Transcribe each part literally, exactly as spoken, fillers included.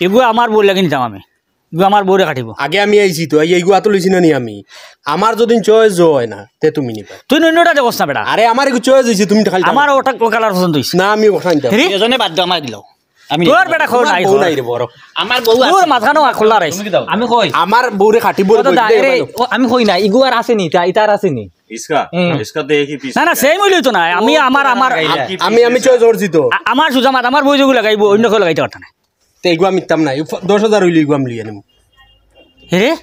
এগু আমার বউর লাগি নিতাম আমি। এগু আমার বউরে কাটিবো। আগে আমি আইছি তো, এই, এইগু আতো লইছি না নি আমি? আমার যদি চয়েস হয় না, তে তুমি নিবা। তুই অন্যটা দেখোস না বেটা। আরে, আমার এগু চয়েস হইছে, তুমি খালি আমার ওটা ও কালার পছন্দ হইছে। না, আমি ওটা নিতাম। রে? এজনে বাদ দাও, আমার দিলাও। আমি তোর বেটা খোল নাই, বউ খোল। নাই রে বড়। আমার বউ আছে। তোর মাথা নো খোলা রাইস। তুমি কি দাও? আমি কই? আমার বউরে কাটিবো রে, কত বউ দা-, দিতে আরে, পারো। ও, আমি কই না, এগু আর আছে নি, ইতা, ইতা আর আছে নি। इसका? हम्म। इसका तो एक ही पीस না, না, है। সেম হইলেই তো না। আমি ও আমার, তো আমার, লাগাই যায়। আমি, আমি চয়েস করছি তো। আ-, আমার সুজা মাত, আমার বউ যেগু লাগাইবো, অন্য কেউ লাগাইতে পারতো না। তে এগু আমি নিতাম না, এই ফ-, দশ হাজার হইলে এগু আমি লিয়ে নিমু। হে রে?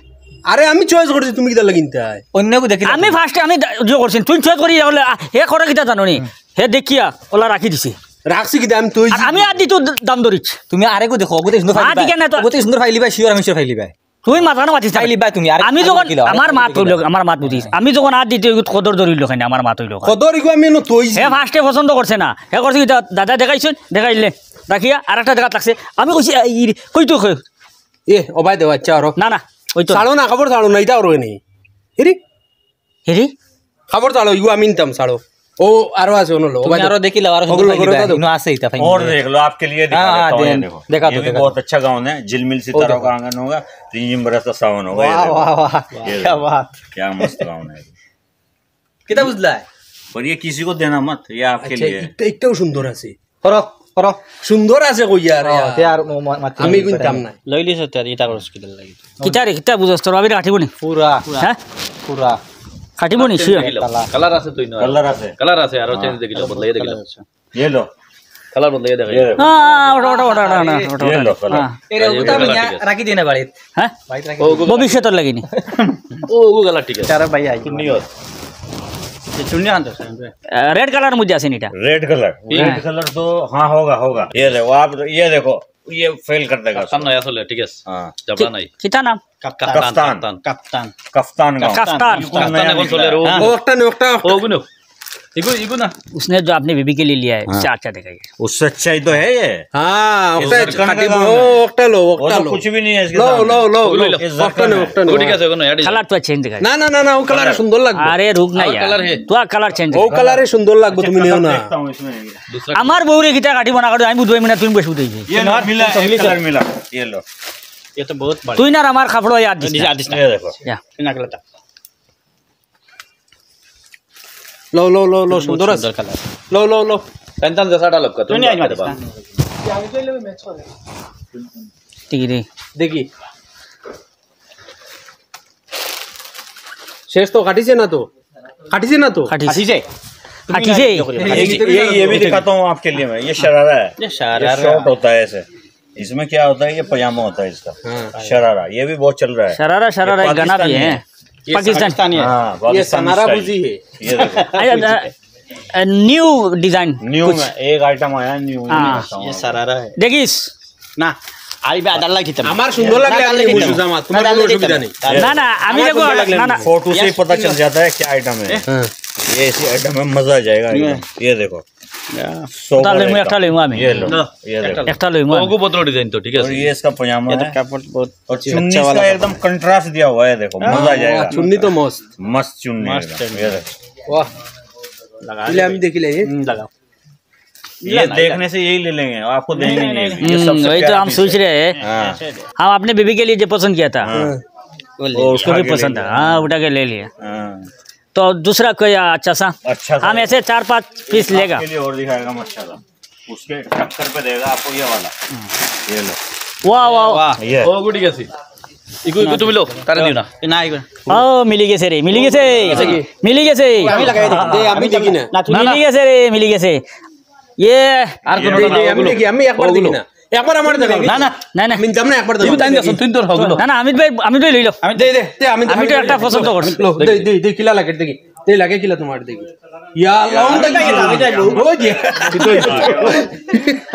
আরে আমি চয়েস করছি, তুমি কিতা লাগিন তাই? অন্য কেউ দেখি আমি ফার্স্টে আমি দা-, জো করছি, তুই চয়েস করি হলে, আ, হে করে কিতা জানো নি? হে দেখিয়া ওলা রাখি দিছি। রাখছি কিতা আমি তুই আর আমি আর দিত দাম ধরিছ। তুমি আরেকো দেখো, ওগুতে সুন্দর ফাইলি বাই। না। ওগুতে সুন্দর ফাইলি বাই, শিওর আমি শিওর ফাইলি বাই। তুই মাথা না মাতিস না। ফাইলি বাই তুমি, আরে আমি যখন কিলো, আমার মাত হইল, আমার মাত বুঝিস। আমি যখন আর দিতে কদর ধরিল কেন, আমার মাত হইল। কদর এগু আমি এনো তুই। হে ফার্স্টে পছন্দ করছে না। হে করছে কিতা, দাদা দেখাইছইন, দেখাইলে। রাখিয়া আর একটা জাগাত লাগছে। আমি কইছি, "এই রে, কই তো কই?" এ, ও ভাই দেও, আচ্ছা, আরো। না, না, ওই তো। ছাড়ো না, কাপড় ছাড়ো না, ইটা আরো নেই। হেরি? হেরি? কাপড় ছাড়ো, এগু আমি নিতাম, ছাড়ো। ও, আরো আছে, অনো লো, ও তুমি ভাই দেও। আরো দেখি লাও, আরো সুন্দর ওগুলো, ফাইলি ওগুলো বাই। দাও। ইনো আছে, ইটা ফাইলি। और देख लो, आपके लिए दिखा हाँ, देता हूँ, ये देन। देखो। देखा ये दो, भी देखा बहुत दो। अच्छा गाउन है, झिलमिल सितारों का आंगन होगा, रिमझिम बरसता सावन होगा, ये वाह, देखो। वाह, वाह। ये क्या देखो। बात। क्या मस्त गाउन है। কিতা বুঝলা? पर ये किसी को देना मत, ये आपके আচ্ছা, लिए है। একটা, একটাও সুন্দর আছে। করো, করো। সুন্দর আছে কইয়া রে। ও, তে আর ম-, ম-, মাতি আমি নিতে কিনতাম পারি। না। লইলিস তো আর ইটা করস কিতার লাগি? কিতা রে, কিতা বুঝস? তোর ভাবিরে কাটিবো নি? পুরা। হ্যাঁ? পুরা। কাটিবো নি, sure? কালার। কালার আছে তুই নয়। কালার আছে। কালার আছে, আরো হ্যাঁ। চেঞ্জ দেখিলো, বদলাই দেখিলো। ये लो। কালার বদলাই দেখা ये যায়। देखो। হ্যাঁ, ওটা, ওটা, ওটা, ওটা, ওটা, ওটা, ये ওটা। लो कलर। হ্যাঁ। এরে, এই ওটা ওটা আমি ঠিক আছে। রাখি দিই না বাড়িত। হ্যাঁ? বাড়িত রাখি ও, দিই। ভবিষ্যতর লাগি নি। ও, ও কালার ঠিক আছে। তারা ভাই আই। সুন্নি হোক। ये चुन्नी आंदो सर। আহ, রেড কালার মধ্যে আছে নি ইটা? Red colour. रेड कलर तो हाँ होगा, होगा। ये देखो, आप ये देखो, ये फेल कर देगा। কাপ্তান নয়া চলে, ঠিক আছে। হ্যাঁ। জাবড়া নাই। কিতা নাম? কাপ্তান, কাপ্তান। কাপ্তান। কাপ্তান। কাপ্তান গাউন। কাপ্তান। বিলকুল কাপ্তান নয়া এখন চলে, নিকলা। ও, হ্যাঁ। ওটা নে, ওটা। ও, গুনো। ইগু, ইগু না। उसने जो आपने बीबी के लिए लिया है, हाँ। उससे अच्छा दिखाइए। उससे अच्छा ही तो है ये। हाँ, ये ওটা জরকান কা কাটিবো, গাউন। ওটা লো, वो ওটা तो লো। कुछ भी नहीं है इसके লো, सामने। লো, লো, ওগুলো লো। লো। ये ওটা জরকান নে, है। ওটা নে। ওগুলো ঠিক আছে, ওগুলো অ্যাড হইছে। কালার তো চেঞ্জ দেখাই। না, না, না, না, ও কালারে সুন্দর লাগবো। আরে রুক না ইয়ার। কালার হে। তো কালার চেঞ্জ। ও কালারে সুন্দর লাগবো, তুমি নিও না। देखता हूँ इसमें। दूसरा আমার বউরে কিতা কাটিবো না কাটিবো, আমি বুঝবো না, তুমি বেশি বুঝাইছি। ये लो, मिला, एक कलर मिला। ये लो। ये तो बहुत बढ़िया। তুই না আর আমার কাপড় ইয়াদ দিস না। याद दिस ना। ये देखो। যা। না কালারটা। লো, লো, লো, লো, बहुत সুন্দর আছে। सुंदर कलर। লো, লো, লো। পেন্টান জেসা ডাল আপকা, তুমি नहीं, आज मत। দেখি রে। দেখি। শেষ তো কাটিছে না তো? কাটিছে না তো? কাটিছে। কাটিছে। ये, ये, ये भी दिखाता हूँ आपके लिए मैं। ये शरारा है। ये शरारा। ये शॉर्ट होता है ऐसे। इसमें क्या होता है, ये पजामा होता है इसका। हाँ। शरारा, ये भी बहुत चल रहा है। शरारा, शरारा ये एक गाना भी पाकिस्तानी है। है। ये पाकिस्तान। पाकिस्तानी है। हाँ, ये पाकिस्तानी सनारा स्टाइल। बुजी है। ये देखो। अच्छा, अच्छा, अ, न्यू डिजाइन न्यू कुछ। में एक आइटम आया है न्यू, हाँ। ये बताऊँ ये आपको। शरारा है। देखिस। না, আইবা, আদার লাগি দিতাম। আমার সুন্দর লাগলে না, আমি আদার লাগি নিমু দিতাম। সুজা মাত, তোমার না, কোনো আদার লাগি অসুবিধা দিতাম। নেই। না, না, আমি আমার দেখো, সুন্দর লাগলে না। আমি फोटो से ही पता चल जाता है क्या आइटम है। हाँ। ये ऐसी आइटम है, मजा आ जाएगा एकदम। ये देखो। ইয়া। সোবার ওটা লইমু, আইটেম। একটা লইমু আমি। ये लो, না, ये একটা দেখো। লইমু। একটা লইমু আমি। ওগু ভদ্র ডিজাইন তো, ঠিক আছে। और ये इसका पजामा এটা है। কাপড় বহুত और अच्छा चुन्नी वाला इसका एकदम कंट्रास्ट दिया हुआ है, देखो, हाँ, मजा आ जाएगा। चुन्नी तो मस्त। मस्त चुन्नी मस्त एकदम। चुन्नी। ये देखो। वाह। লাগা দিলে দে। আমি দেখিলাই। হুম, লাগাও। ये देखने से यही ले लेंगे, आपको देंगे नहीं। ये हम्म, सबसे वही तो प्यारा हम पीस सोच है। रहे हैं। हाँ। हम अपने बीबी के लिए जो पसंद किया था, हाँ। वो ले वो लिया। उसको भी पसंद था। हाँ, उठा के ले लिया। हाँ। तो दूसरा कोई अच्छा सा? अच्छा सा। हम ऐसे चार पाँच पीस एक लेगा। आपके लिए और दिखाएगा माशाल्लाह। उसके टक्कर पे देगा आपको ये वाला। ये लो। वाह, वाह, वाह। ये। ও গুটি গেছি। ইগু, ইগু তুমি লো, তারে দিও না। না, ইগু। ও, মিলি গেছে রে, মিলি গেছে। মিলি গেছে। আমি লাগাই দেখি, দে, আমি দেখি না। মিলি গেছে রে, মিলি গেছে। ইয়ে। আর দে, কোনো দে, না, দে, আমি ওগুলো। দেখি, আমি একবার দেখি ওগুলো। না। একবার আমার দেখো। না, না। না, না। আমি দাম না একবার দেখো। তুমি তাই দেখো, তুই তোর হগুলো। না, না, আমিত ভাই, আমিত ভাই লইলো। আমি দে, দে, দে, আমি আমি তো একটা পছন্দ করছি। লো, দে, দে, দে, কিলা লাগে দেখি। দে, লাগে কিলা তোমার দেখি। ইয়া আল্লাহ, ওটা কি লাগে? ওই যে।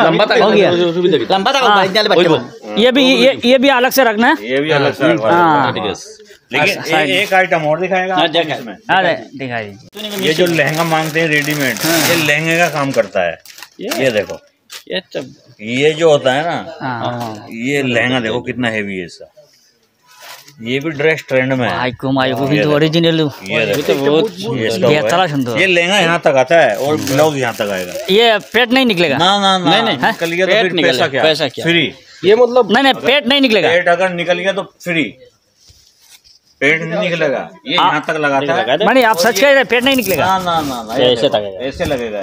লম্বা থাকো, हो गया। অসুবিধা কি? লম্বা থাকো, हाँ। ভাই, নাহলে বাচ্চা ওই বল। ये भी, ये, ये भी अलग से रखना है। ये भी अलग से रखना है। हाँ। ठीक है। लेकिन अच्छा, ए-, side में। एक आइटम और दिखाएगा हाँ, आपको दिखाएं। इसमें। अरे, दिखा दीजिए। ये जो लहंगा मांगते हैं रेडीमेड, हाँ। ये लहंगे का काम करता है। ये? ये देखो। ये तो ये जो होता है ना, हाँ। ये लहंगा देखो कितना हैवी है इसका। ये भी ड्रेस ट्रेंड में है। माई को, माई को, ये भी तो देखो। ओरिजिनल। ये ये देखो। तो बहुत ये इसका ये हुआ है। चला सुंदर। ये लहंगा यहाँ तक आता है और ब्लाउज यहाँ तक आएगा। ये पेट नहीं निकलेगा? ना, ना, ना। नहीं, नहीं। निकल गया तो पेट फिर निकलेगा। पैसा क्या? पैसा क्या? फ्री। ये मतलब नहीं नहीं, पेट नहीं निकलेगा। पेट अगर निकल गया तो फ्री, पेट नहीं निकलेगा। ये यहाँ तक लगा था। माने आप सच कह रहे हैं, पेट नहीं निकलेगा? ना ना ना ना, ये ऐसे देखो, लगेगा। ऐसे लगेगा।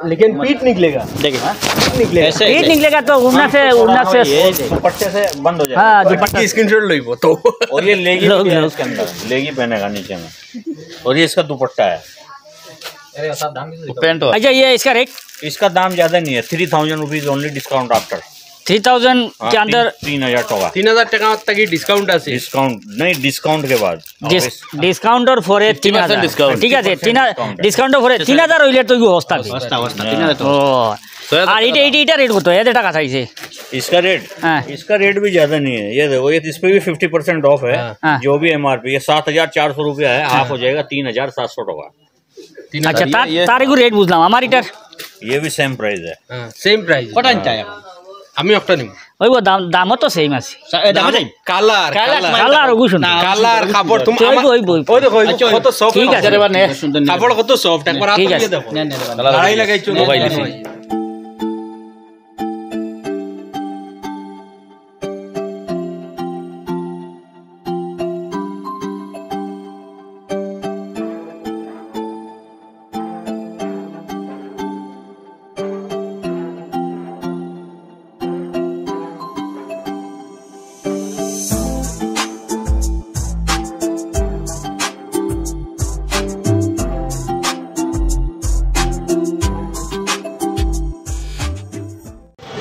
लेकिन पीठ निकलेगा। देखिए। पीठ निकलेगा। ऐसे, पेट ऐसे। निकलेगा तो उड़ना से, उड़ना से। ये दुपट्टे से बंद हो जाएगा। हाँ, दुपट्टा। इसकी स्क्रीनशॉट लो वो तो। और ये लेगी भी है इसके अंदर, लेगी पहनेगा नीचे में। और ये इसका दुपट्टा है। वो पैंट हो। अच्छा, ये इसका रेट? इसका दाम ज्यादा नहीं है, three thousand rupees only, discount after। Three thousand हाँ, के अंदर? तीन तीन हजार टका। তিন হাজার টাকা থাকি ডিসকাউন্ট আছে। ডিসকাউন্ট নেই, ডিসকাউন্ট কে বাদ। ডিস-, ডিসকাউন্ট অর পরে তিন হাজার। ডিসকাউন্ট। ঠিক আছে, তিন হাজার, ডিসকাউন্ট। ডিসকাউন্ট অর পরে তিন হাজার হইলে তো ইগু হস্তা। হস্তা, হস্তা, তিন হাজার তো। ও। আর এটা, এটা, এটা রেট কত? এত টাকা চাইছে। इसका रेट? हाँ। इसका रेट भी ज्यादा नहीं है। ये देखो, ये, इस पे भी फिफ्टी परसेंट ऑफ है। हाँ। जो भी एमआरपी, ये सात हजार चार सौ रुपया है, हाफ हो जाएगा तीन हजार सात सौ टका। আচ্ছা, তার, তার একটু রেট বুঝলাম, আমার এটার। ये भी सेम प्राइस है। হ্যাঁ, সেম প্রাইস। কটা নিতে হয় এখন? আমি একটা নিব। ওই ও দাম, দামও তো সেম আছে। এ, দাম দাম, same? Colour, colour, colour. Colour ওগু সুন্দর। কালার, কাপড়, তুমি ওই, আমার, ওই, ওই। ওই দেখো, ওই আচ্ছা, কত সফট। ঠিক আছে। কাপড় কত সফট, একবার হাত ঠিক দিয়ে আছে। দেখো। লড়াই লাগাইছো না। মোবাইল দিছি।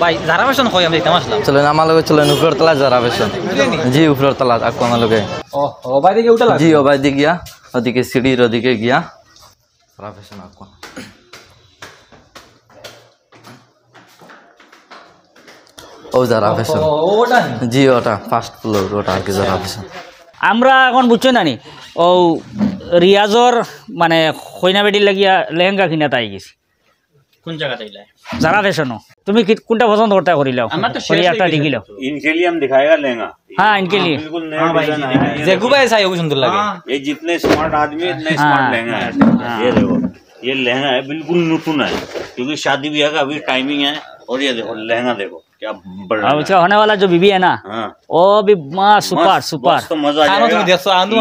ভাই, জারা ফ্যাশন কই, আমরা দিতাম আসলাম। চলেন, আমার লগে চলেন, উপরের তলা জারা ফ্যাশন। জি, উপরের তলা, আকু আমার লগে। ও, ও, বাইরে গিয়ে উঠে লাগবে। জি, ও বাইরে গিয়া, ওদিকে সিঁড়ির ওদিকে গিয়া জারা ফ্যাশন আকু। ও জারা ফ্যাশন। ও, ওটা? জি, ওটা ফার্স্ট ফ্লোর, ওটা আর কি জারা ফ্যাশন। আমরা এখন বুঝছো না নি, ও রিয়াজর মানে কইনা বেটির লাগিয়া লেহেঙ্গা কিনা তাই গেছি। কোন জায়গা তাইলে? জারা ফ্যাশনও। তুমি কি, কোনটা পছন্দ করতে করিলাও? আমার তো করি শেষ একটা হয়ে গেছে। দেখিলাও। इनके लिए हम दिखाएगा लहंगा। হ্যাঁ, इनके लिए। बिल्कुल नया हाँ भाई, डिजाइन आया है। যেগু ভাই চাই, ওগু সুন্দর লাগে। हाँ। ये जितने स्मार्ट आदमी है, इतने हाँ। स्मार्ट लहंगा है। हाँ। ये देखो, ये लहंगा है, बिल्कुल नतून है, क्योंकि शादी ब्याह का अभी टाइमिंग है। और ये देखो, लहंगा देखो, क्या बड़ा और है। उसका होने वाला जो बीबी है ना, हाँ। वो भी, वाह, सुपर, मस्त, सुपर। मस्त, मजा आ जाएगा।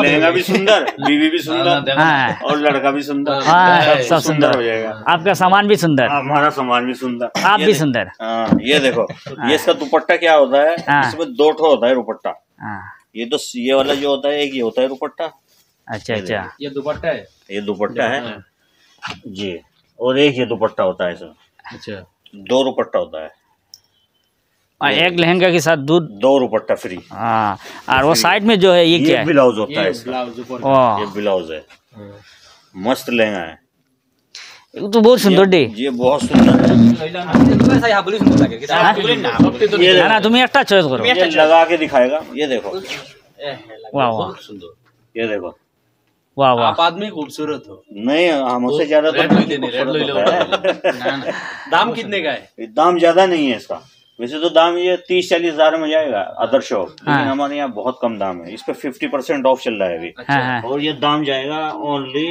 लहंगा भी सुंदर, बीवी भी सुंदर, हाँ। और लड़का भी सुंदर। हाँ, सब, सब सुंदर हो जाएगा। आपका सामान भी सुंदर। हाँ, हमारा सामान भी सुंदर। आप भी सुंदर। हाँ, ये देखो, हाँ। ये इसका दुपट्टा क्या होता है? हाँ। इसमें दो ठो होता है दुपट्टा। हाँ। ये तो, ये वाला जो होता है, एक ये होता है दुपट्टा। अच्छा, ये अच्छा। देखो। ये दुपट्टा है? ये दुपट्टा है। हाँ। जी। और एक ये दुपट्टा होता है इसमें। अच्छा। दो दुपट्टा होता है। और एक लहंगा के साथ दो। दो दुपट्टा फ्री। हाँ, और वो फ्री। साइड में जो है, ये ये क्या है? ब्लाउज होता है ये इसका। ब्लाउज ऊपर का। वाह। ये ब्लाउज है। हाँ। मस्त लहंगा है। ये तो बहुत सुंदर ये, डे। ये बहुत सुंदर है। ऐसा यहाँ बोली सुंदर लगे। हाँ? ये ना, ना, तुम एक चॉइस करो। ये लगा के दिखाएगा, ये देखो। वाह, वाह। बहुत सुंदर। ये देखो। वाह, वाह। आप आदमी खूबसूरत हो। नहीं, हमसे ज्यादा तो रेड नहीं लई लेने, रेड खूबसूरत लई होता है। ना, ना। दाम कितने का है? ये दाम ज्यादा नहीं है इसका। वैसे तो दाम ये तीस चालीस हजार में जाएगा, अदर शॉप, लेकिन हाँ। हमारे यहाँ बहुत कम दाम है। इस पे फिफ्टी परसेंट ऑफ चल रहा है अभी। अच्छा। हाँ, हाँ। और ये दाम जाएगा ओनली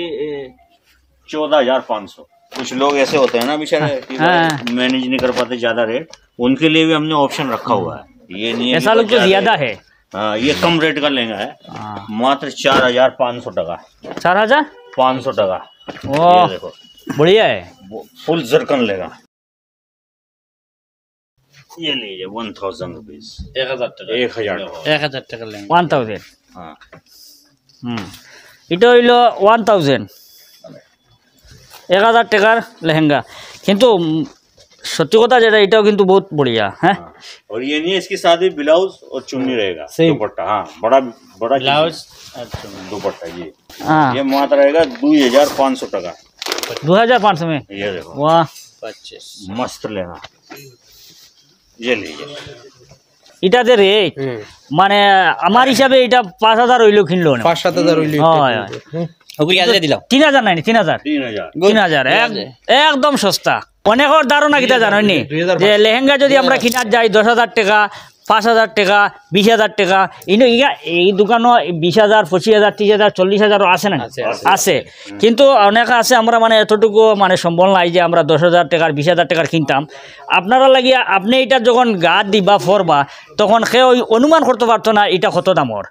चौदह हजार पाँच सौ। कुछ लोग ऐसे होते हैं ना बेचारे हाँ, कि भाई हाँ। मैनेज नहीं कर पाते ज्यादा रेट, उनके लिए भी हमने ऑप्शन रखा हुआ है। ये नहीं है कि ऐसा भाई लोग तो ज्यादा ज्यादा रेट है। हाँ, ये कम रेट का लहंगा है, हाँ। मात्र चार हजार पाँच सौ टका। चार हजार? पाँच सौ टका। वाह, ये देखो, बढ़िया है। वो फुल जरकन लहंगा। ये लीजिए, वन थाउजेंड रुपीज। এক হাজার টাকা। এক হাজার টাকা। এক হাজার টাকার লেহেঙ্গা। One thousand. হ্যাঁ। হুম। এটা হইল ওয়ান থাউজেন্ড। এক হাজার টাকার লেহেঙ্গা। কিন্তু, উম, সত্যি কথা যেটা, এটাও কিন্তু বহুত বড়িয়া, হ্যাঁ? हाँ। और ये नहीं है, इसके साथ ही ब्लाउज और चुन्नी रहेगा। सेम। दुपट्टा, हाँ, बड़ा, बड़ा ब्लाउज। अच्छा। दुपट्टा, ये। हाँ। ये मात्र रहेगा दुई हजार पाँच सौ टका। দুই হাজার পাঁচশো में? ये देखो। वाह। पच्चीस। मस्त लहंगा। ये लीजिए। এটা যে রেট, হুম। মানে, আমার হিসাবে এটা পাঁচ হাজার হইলেও কিনলো না। পাঁচ সাত হাজার হইলেও হয়, হয়। হুম। ওগুলি আজকে দিলাম। তিন হাজার নাই, তিন হাজার। তিন হাজার। তিন হাজার, এক-, একদম সস্তা। অনেকর ধারণা কিতা জানোনি? দুই হাজার পাঁচশো। যে লেহেঙ্গা যদি আমরা কিনার যাই দশ হাজার টাকা, পাঁচ হাজার টাকা, বিশ হাজার টাকা, ইনো ইয়া, এই দোকানো বিশ হাজার, পঁচিশ হাজার, ত্রিশ হাজার, চল্লিশ হাজারও আছে না? আছে, আছে। আছে। কিন্তু অনেকে আছে, আমরা মানে এতটুকু মানে সম্বল নাই যে আমরা দশ হাজার টাকার, বিশ হাজার টাকার কিনতাম। আপনারা লাগিয়া, আপনি এটা যখন গাত দিবা ফরবা, তখন কেউ অনুমান করতে পারতো না এটা কত দামর।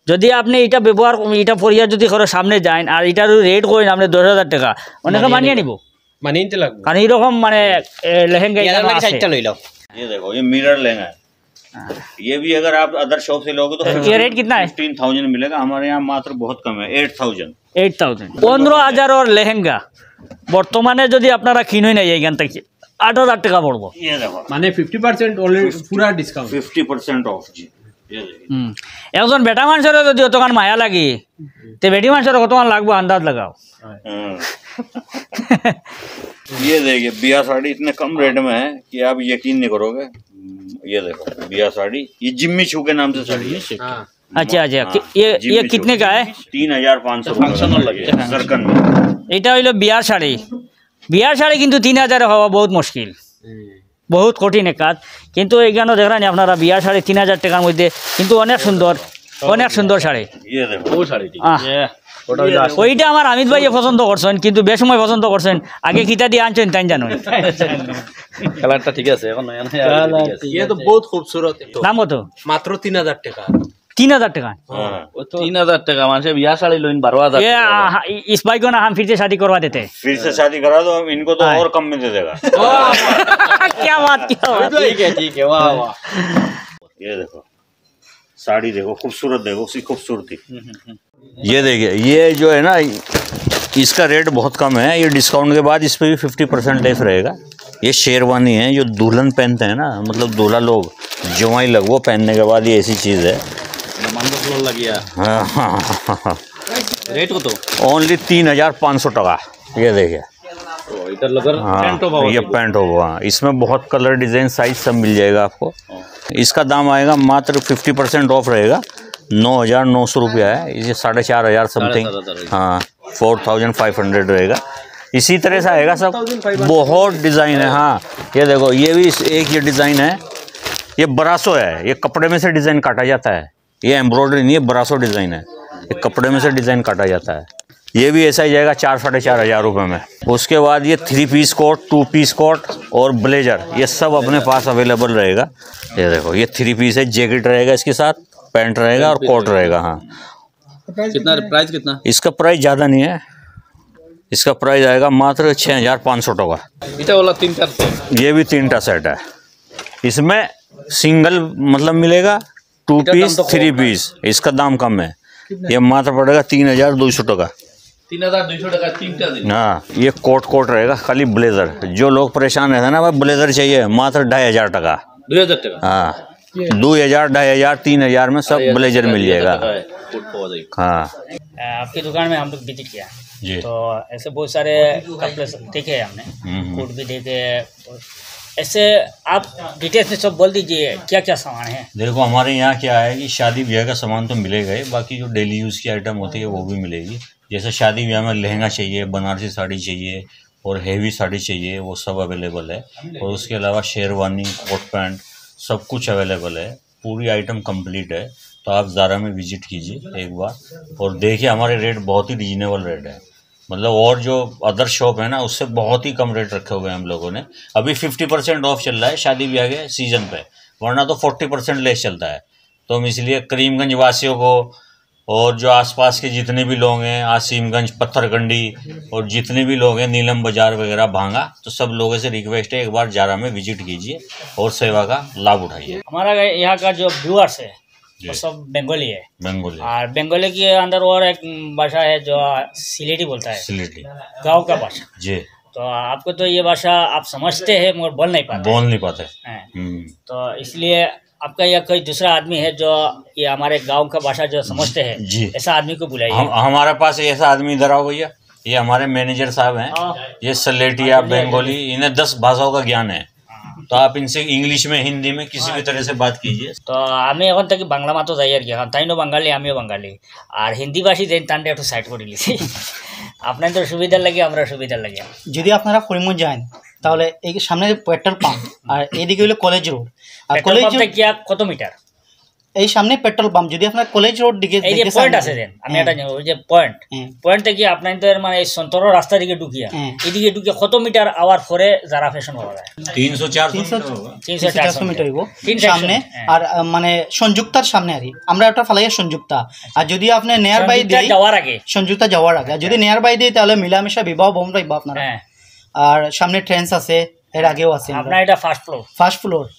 যদি আপনি এটা ব্যবহার, এটা পরিয়া যদি করে সামনে যাইন আর এটার রেট কইন আপনি দশ হাজার টাকা, অনেকে মানিয়ে মানিয়ে নিব। নিব। মানিয়ে নিতে লাগবে। কারণ এরকম মানে, এ, লেহেঙ্গা ইয়ার এখানে লাগি আছে। সাইডটা লইলাম। ये देखो, ये मिरर लहंगा है। ये भी अगर आप अदर शॉप से लोगे तो ये रेट कितना है? फिफ्टीन थाउजेंड मिलेगा। हमारे यहाँ मात्र बहुत कम है, एट थाउजेंड। Eight thousand. পনেরো হাজারর লেহেঙ্গা বর্তমানে যদি আপনারা কিনই না এইখান থেকে, আট হাজার টাকা পড়বো। ये देखो, মানে ফিফটি পার্সেন্ট অলরেডি পুরা ডিসকাউন্ট। फिफ्टी परसेंट ऑफ जी। ये देखिए। হুম। একজন বেটা মানুষের যদি অতখান মায়া লাগে, তে বেটি মানুষের কতখান লাগবো আন্দাজ লাগাও। हाँ। ये देखिए, बिया साड़ी इतने कम रेट में है कि आप यकीन नहीं करोगे। ये देखो, बिया साड़ी, ये जिम्मी चू के नाम से साड़ी है। हाँ। আচ্ছা, আচ্ছা, हाँ, কি-, ये, ये जिम्मी चू। कितने का है? तीन हजार पाँच सौ रुपये का है, जरकन में। এটা হইলো বিয়ার শাড়ি। বিয়ার শাড়ি কিন্তু তিন হাজারে হওয়া বহুত মুশকিল, বহুত কঠিন এক কাজ। কিন্তু এইখানে দেখলেন আপনারা বিয়ার শাড়ি তিন হাজার টাকার মধ্যে, কিন্তু অনেক সুন্দর, অনেক সুন্দর শাড়ি। ये देखो। वो साड़ी ठीक हाँ। है। ये देखो। ওইটা আমার হামিদ ভাইয়ে পছন্দ করছেন, কিন্তু বেশ সময় পছন্দ করছেন। আগে কিতা দিয়ে আনছেন তাই জানো। কালারটা ঠিক আছে, এখন নয়া নয়া কালার ঠিক আছে। ये तो बहुत खूबसूरत है। দাম কত? মাত্র তিন হাজার টাকা। তিন হাজার টাকা? हाँ। তিন হাজার টাকা, মানুষে বিয়া শাড়ি লইন বারো হাজার এ, টাকা। আ, হা, ই-, ইস ভাই কো না, হাম ফির সে শাদি করবা দেতে। फिर से शादी करा दो, हम इनको तो हाँ। और कम में दे देगा। क्या बात, क्या बात। ठीक है, ठीक है, वाह, वाह। ये देखो, साड़ी देखो, खूबसूरत देखो, उसकी खूबसूरती। ये देखिए, ये जो है ना, इसका रेट बहुत कम है। ये डिस्काउंट के बाद इस पे भी फिफ्टी परसेंट लेस रहेगा। ये शेरवानी है, जो दुल्हन पहनते हैं ना, मतलब दूल्हा लोग, जवाई लोग, वो पहनने के बाद ये ऐसी चीज़ है। हाँ, हाँ, हाँ, हाँ। रेट को तो? ओनली तीन हजार पाँच सौ टका। ये देखिए। ओ, इधर लगर हाँ, पैंट होगा ये वाली। पैंट होगा। इसमें बहुत कलर, डिज़ाइन, साइज सब मिल जाएगा आपको। इसका दाम आएगा मात्र फिफ्टी परसेंट ऑफ रहेगा, नौ हजार नौ सौ रुपया है, ये साढ़े चार हजार समथिंग। साढ़े चार हजार। हाँ, फोर थाउजेंड फाइव हंड्रेड रहेगा। इसी तरह से आएगा सब, बहुत डिज़ाइन है। हाँ, ये देखो, ये भी इस-, एक ये डिज़ाइन है, ये ब्रासो है, ये कपड़े में से डिज़ाइन काटा जाता है। ये एम्ब्रॉयडरी नहीं है, ब्रासो डिज़ाइन है। ये कपड़े में से डिज़ाइन काटा जाता है। ये भी ऐसा ही जाएगा चार, साढ़े चार हजार रुपये में। उसके बाद ये three piece coat, two piece coat और ब्लेजर, ये सब अपने पास अवेलेबल रहेगा। ये देखो, ये थ्री पीस है, जैकेट रहेगा इसके साथ, पैंट रहेगा और कोट रहेगा। हाँ। कितना प्राइस, कितना? इसका प्राइस ज़्यादा नहीं है, इसका प्राइस आएगा मात्र छः हजार पाँच सौ टका। এটা হলো তিনটার সেট। ये भी तीन टा सेट है। इसमें सिंगल मतलब मिलेगा, टू पीस, थ्री पीस, इसका दाम कम है। ये मात्र पड़ेगा तीन हजार दो सौ टका। তিন হাজার দুইশো টাকা তিনটা দিন। हाँ, ये कोट, कोट रहेगा, खाली ब्लेजर। जो लोग परेशान रहते हैं ना, भाई ब्लेजर चाहिए, मात्र ढाई हजार टका। দুই হাজার টাকা। हाँ, दो हजार, ढाई हजार, तीन हजार में सब ब्लेजर मिल जाएगा। কোট পাওয়া যায়। हाँ। अ, आपकी दुकान में हम लोग विजिट किया, जी। तो ऐसे बहुत सारे कपड़े सब देखे हमने, हम्म, हम्म। कोट भी देखे। ऐसे आप डिटेल्स में सब बोल दीजिए, क्या क्या सामान है? देखो, हमारे यहाँ क्या है कि शादी ब्याह का सामान तो मिलेगा ही, बाकी जो डेली यूज़ की आइटम होती है, वो भी मिलेगी। जैसे शादी ब्याह में लहंगा चाहिए, बनारसी साड़ी चाहिए और हैवी साड़ी चाहिए, वो सब अवेलेबल है। और उसके अलावा शेरवानी, कोट पैंट, सब कुछ अवेलेबल है। पूरी आइटम कंप्लीट है। तो आप ज़ारा में विजिट कीजिए एक बार और देखिए, हमारे रेट बहुत ही रीजनेबल रेट है। मतलब, और जो अदर शॉप है ना, उससे बहुत ही कम रेट रखे हुए हैं हम लोगों ने। अभी फिफ्टी परसेंट ऑफ चल रहा है शादी ब्याह के सीजन पे, वरना तो फोर्टी परसेंट लेस चलता है। तो हम इसलिए करीमगंज वासियों को और जो आसपास के जितने भी लोग हैं, आसिमगंज, पत्थरकंडी और जितने भी लोग हैं, नीलम बाजार वगैरह, भांगा, तो सब लोगों से रिक्वेस्ट है, एक बार ज़ारा में विजिट कीजिए और सेवा का लाभ उठाइए। हमारा यहाँ का जो व्यूअर्स है, जी। वो सब बंगाली है। बंगाली। और बंगाली के अंदर और एक, उम, भाषा है जो सिलेटी बोलता है। सिलेटी। गाँव का भाषा। जी। तो आपको तो ये भाषा आप समझते हैं मगर बोल नहीं पाते। बोल नहीं पाते। हैं। हम्म। तो इसलिए आपका या कोई दूसरा आदमी है जो ये हमारे गाँव का भाषा जो समझते हैं, जी। ऐसा आदमी को बुलाइए। हम, हमारे पास ऐसा आदमी इधर आओ भैया, ये हमारे मैनेजर साहब हैं। हाँ। ये सलेटिया, हाँ, बंगाली, इन्हें दस भाषाओं का ज्ञान है। हाँ। तो आप इनसे इंग्लिश में, हिंदी में, किसी भी तरह से बात कीजिए। তো আমি এখন থেকে বাংলা মাত্র যাই আর কি, কারণ তাইনও বাঙালি, আমিও বাঙালি। আর হিন্দি ভাষী যেইন, তানরে একটু সাইড করি লিছি। আপনার তো সুবিধার লাগে, আমরা সুবিধার লাগে। যদি আপনারা করিমগঞ্জ যান, তাহলে এই সামনে পেট্রোল পাম্প, আর এইদিকে হলো কলেজ রোড। আর পেট্রোল কলেজ পাম্প থেকে আর কত মিটার? এই সামনে পেট্রোল পাম্প, যদি আপনারা কলেজ রোড দিকে এই যে দিকে পয়েন্ট চান, আছে যেন, আমি হ্যাঁ। এটা জানি, ওই যে পয়েন্ট, হ্যাঁ। পয়েন্ট থেকে আপনার তো মানে এই সন্তর রাস্তা দিকে ঢুকিয়া, হ্যাঁ। এদিকে ঢুকিয়া কত মিটার আওয়ার পরে যারা ফ্যাশন পাওয়া যায়? তিনশো চারশো তিনশো মিটার হবে। তিনশো তিনশো চারশো মিটার হইব। তিনশো একশো, সামনে হ্যাঁ। আর আহ, মানে সংযুক্তার সামনে আর কি। আমরা একটা ফালাইয়া সংযুক্তা, আর যদি আপনি নিয়ার বাই সংযুক্তা দেই যাওয়ার আগে। সংযুক্তা যাওয়ার আগে, আর যদি নিয়ার বাই দেই তাহলে মিলামিশা বিবাহ ভবন পাইব আপনারা। হ্যাঁ, আর সামনে ট্রেন্স আছে, এর আগেও আছে। আপনার এটা ফার্স্ট ফ্লোর। First floor.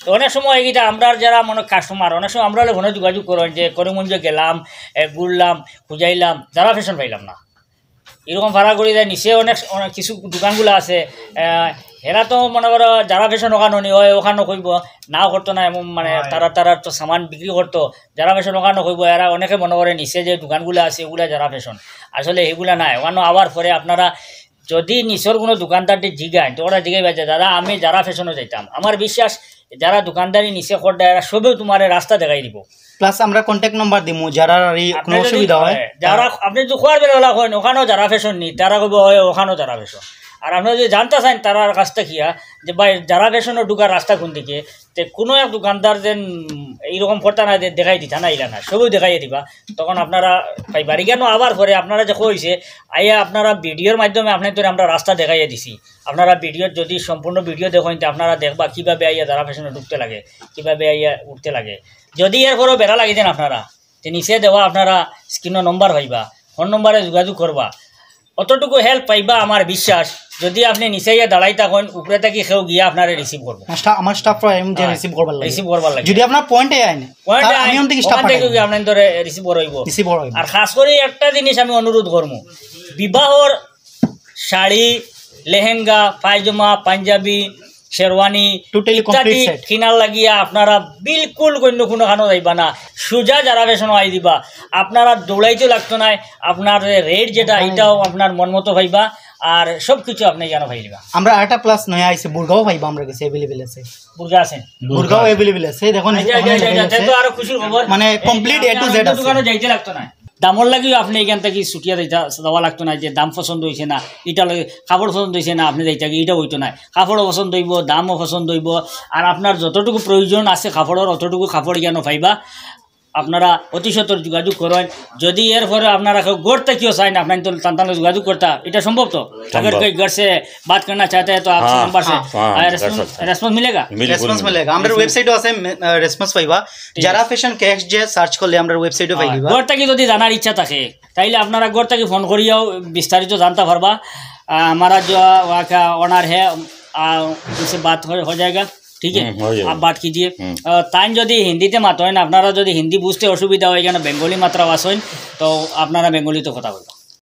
তো অনেক সময় এই যে আমরা যারা মনে কাস্টমার, অনেক সময় আমরা ফোনে যোগাযোগ করেন যে করিমগঞ্জে গেলাম, এ, ঘুরলাম, খুঁজাইলাম, যারা ফ্যাশন পাইলাম না। এরকম ভাড়া করে যায় নিচে অনেক, অনেক কিছু দোকানগুলো আছে, আহ, এরা তো মনে করো যারা ফ্যাশন ওখানো নি হয়, ওখানো কইব, নাও করতো না এমন মানে তারা, তারা তো সামান বিক্রি করতো, যারা ফ্যাশন ওখানো কইব, এরা অনেকে মনে করে নিচে যে দোকানগুলো আছে ওগুলা যারা ফ্যাশন, আসলে এগুলা নাই। ওখানো আওয়ার পরে আপনারা যদি নিচর কোনো দোকানদারটি জিগাইন, তো ওরা জিগাইবা যে, "দাদা, আমি যারা ফ্যাশনও যাইতাম, আমার বিশ্বাস যারা দোকানদারি নিচে করডা, এরা সবেও তোমারে রাস্তা দেখাই দিব।" প্লাস আমরা কন্ট্যাক্ট নাম্বার দিমু, যারা আর এই আপনি কোনো যদি, অসুবিধা হয়। হ্যাঁ, যারা আপনি যদি খোয়ার বেলা ওলা কইন, ওখানো যারা ফ্যাশন নি, তারা কইব, "হয়, ওখানো যারা ফ্যাশন।" আর আপনি যদি জানতে চান তারার কাছ থেকে, যে ভাই, যারা ফ্যাশনও ঢুকার রাস্তা কোন দিকে, তে কোনো এক দোকানদার যেন এইরকম করতা না, যে দেখাই দিতা না, ইলা না, সবেও দেখাই দিবা। তখন আপনারা পাইবার। এখানো আবার পরে আপনারা যে কইছে, আইয়া আপনারা ভিডিওর মাধ্যমে আপনার তো আমরা রাস্তা দেখাইয়া দিছি। আপনারা ভিডিও যদি সম্পূর্ণ ভিডিও দেখেন, তে আপনারা দেখবা কিভাবে আইয়া যারা ফ্যাশনে ঢুকতে লাগে, কিভাবে আইয়া উঠতে লাগে। যদি এরপরেও বেড়া লাগি দেন আপনারা, তে নিচে দেওয়া আপনারা স্ক্রিনও নম্বর পাইবা, ফোন নম্বরে যোগাযোগ করবা, অতটুকু হেল্প পাইবা আমার বিশ্বাস। যদি আপনি নিচে গিয়া দাঁড়াই থাকেন, উপরে থাকি কেউ গিয়া আপনারে রিসিভ করবো। আমার স্টা- আমার স্টাফরা এমন যে হ্যাঁ, রিসিভ করবার লাগে। রিসিভ করবার লাগে। যদি আপনার পয়েন্টে আয় না, পয়েন্টে তাহলে আয়, আমি অন থেকে ওখান স্টাফ থেকে পাঠাই। গিয়া আপনার ধরে রিসিভ করইব। রিসিভ করইব। আর খাস করে একটা জিনিস আমি অনুরোধ করবো, বিবাহর শাড়ি, লেহেঙ্গা, পায়জামা, পাঞ্জাবি, শেরওয়ানি Totally ইত্যাদি complete set। কিনার লাগিয়া আপনারা বিলকুল অন্য কোনো খানো যাইবা না, সোজা যারা ফ্যাশন আই দিবা। আপনারা দৌড়াইতে লাগতো নাই, আপনার রেট যেটা, এটাও আপনার মন মতো পাইবা, আর সব কিছু আপনি কেন পাইলিবা। আমরা আরেকটা প্লাস নয়া আইছে, বুরগাও পাইবা আমরা কাছে, অ্যাভেলেবল আছে। বুরগা আছে। বুরগাও অ্যাভেলেবল আছে, দেখুন আচ্ছা, আচ্ছা, আচ্ছা, আচ্ছা, তে তো আরো খুশির খবর। মানে, complete A to Z আছে। দোকানে যাইতে লাগতো না। দামর লাগিও আপনি এখান থেকে ছুটিয়া যাইতা, যাওয়া লাগতো না যে দাম পছন্দ হইছে না, এটা লাগে কাপড় পছন্দ হইছে না, আপনি যাইতা কি, এটা হইতো না। কাপড়ও পছন্দ হইব, দামও পছন্দ হইব, আর আপনার যতটুকু প্রয়োজন আছে কাপড়ের, অতটুকু কাপড় এখানে পাইবা। আপনারা অতি সত্বর যোগাযোগ করেন। যদি এরপরে আপনারা কেউ ঘর থাকিও চাইন, আপনার তো তান তান যোগাযোগ করতা, এটা সম্ভব তো? अगर कोई घर से बात करना चाहते हैं तो आपसे हाँ, नंबर से हाँ, हाँ, रेस्पॉन्स response। रेस्पॉन्स मिलेगा? बिल्कुल রেসপন্স মিলেগা। আমরা ওয়েবসাইটও আছে, রেসপন্স পাইবা। যারা ফ্যাশন কে এক্স জে সার্চ করলে আমরা ওয়েবসাইটও পাইবা। ঘর থাকি যদি জানার ইচ্ছা থাকে, তাইলে আপনারা ঘর থাকি ফোন করিয়াও বিস্তারিত জানতে পারবা। आ, हमारा जो वहाँ का ओनर है, आ, उनसे बात हो, हो जाएगा, ठीक है? हम्म, हो जाएगा। आप बात कीजिए। हम्म। आ, তাইন যদি হিন্দিতে মাতইন, আপনারা যদি হিন্দি বুঝতে অসুবিধা হয়, এখানে বেঙ্গলি মাত্রা আসইন, তো আপনারা বেঙ্গলিতে কথা বলবেন।